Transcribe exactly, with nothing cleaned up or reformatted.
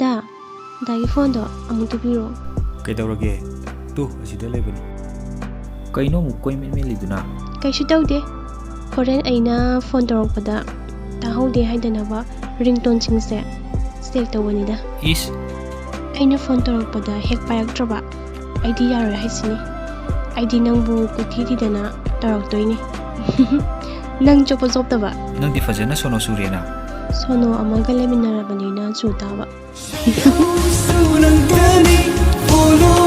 ꯗꯥ, ꯗꯥꯒꯤ ꯐꯣꯟꯗꯣ ꯑꯃꯨꯛꯇ ꯄꯤꯔꯛꯑꯣ꯫ ꯀꯩꯗꯧꯔꯒꯦ? ꯇꯨ, ꯑꯁꯤꯗ ꯂꯩꯕꯅꯤ꯫ ꯀꯩꯅꯣ ꯑꯃꯨꯛ ꯀꯣꯏ ꯃꯦꯠ ꯃꯦꯠꯂꯤꯗꯨꯅ? ꯀꯩꯁꯨ ꯇꯧꯗꯦ꯫ ꯍꯣꯔꯦꯟ ꯑꯩꯅ ꯐꯣꯟ ꯇꯧꯔꯛꯄꯗ ꯇꯥꯍꯧꯗꯦ ꯍꯥꯏꯗꯅꯕ ꯔꯤꯡꯇꯣꯟꯁꯤꯡꯁꯦ ꯆꯦꯛ ꯇꯧꯕꯅꯤꯗ꯫ ꯏꯁ꯫ ꯑꯩꯅ ꯐꯣꯟ ꯇꯧꯔꯛꯄꯗ ꯍꯦꯛ ꯄꯥꯏꯔꯛꯇ꯭ꯔꯕ, ꯑꯩꯗꯤ ꯌꯥꯔꯣꯏ ꯍꯥꯏꯁꯤꯅꯤ꯫ ꯑꯩꯗꯤ ꯅꯪꯕꯨ ꯀꯣꯏꯊꯤ ꯊꯤꯗꯅ ꯇꯧꯔꯛꯇꯣꯏꯅꯤ꯫ ꯅꯪ ꯆꯣꯞꯄ ꯆꯣꯞꯇꯕ? ꯅꯪꯗꯤ ꯐꯖꯅ ꯁꯣꯅꯣ ꯆꯨꯔꯦꯅ꯫ ꯁꯣꯅꯣ ꯑꯃꯒ ꯂꯩꯃꯤꯟꯅꯔꯕꯅꯤꯅ ꯆꯨ ꯇꯥꯕ꯫ ꯁꯨ ꯅꯪꯒꯅꯤ, ꯐꯣꯂꯣ